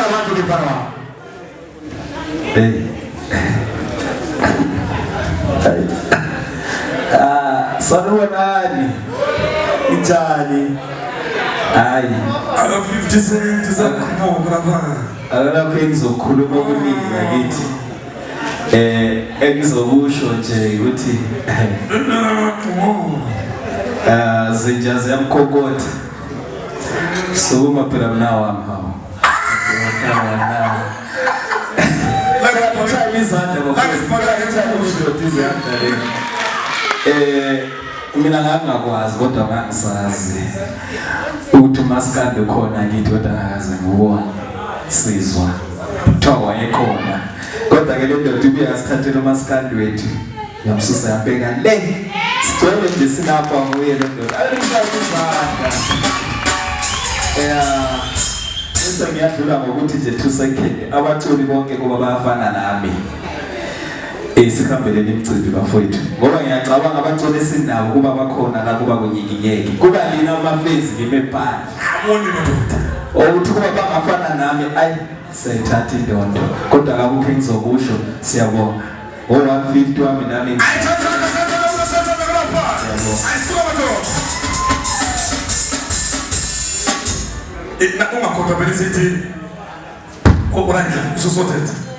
Nabantu ke mfana wami. Hey. Hayi. Ah, sanibonani. Injani? Hayi. Aka 50 cent zakhuphuka lapha. Akalapho engizokhuluma okuningi ngakithi. Engizokusho nje ukuthi zinja ziyamkhokotha. Sukuma phela mna wami hawu. Izandla mina ngangingakwazi kodwa ngangisazi ukuthi umaskandi ukhona kithi kodwa ngakaze ngiwubone sizwa kuthiwa wayekhona kodwa ke le ndoda ibuye yasithathela umaskandi wethu yamsusa yambeka le sigcwele nje silapha nguye le ndoda alimshaya izandla yeah bese ngiyadlula ngokuthi nje 2 second abaculi bonke kuba bayafana nami sihambeleni imicimbi bafowethu ngoba ngiyacabanga abaculi esinabo kuba bakhona la kuba kunyikinyeki kuba nina amafezi ngime phandle Amoni madoda. ukuthi kuba bangafana nami ayi siyayithatha indondo kodwa akukho engizokusho siyabonga ngo-150 wami nami Ayisuka madoda. Ungakhohlwa phela isithi okuranje ususorted.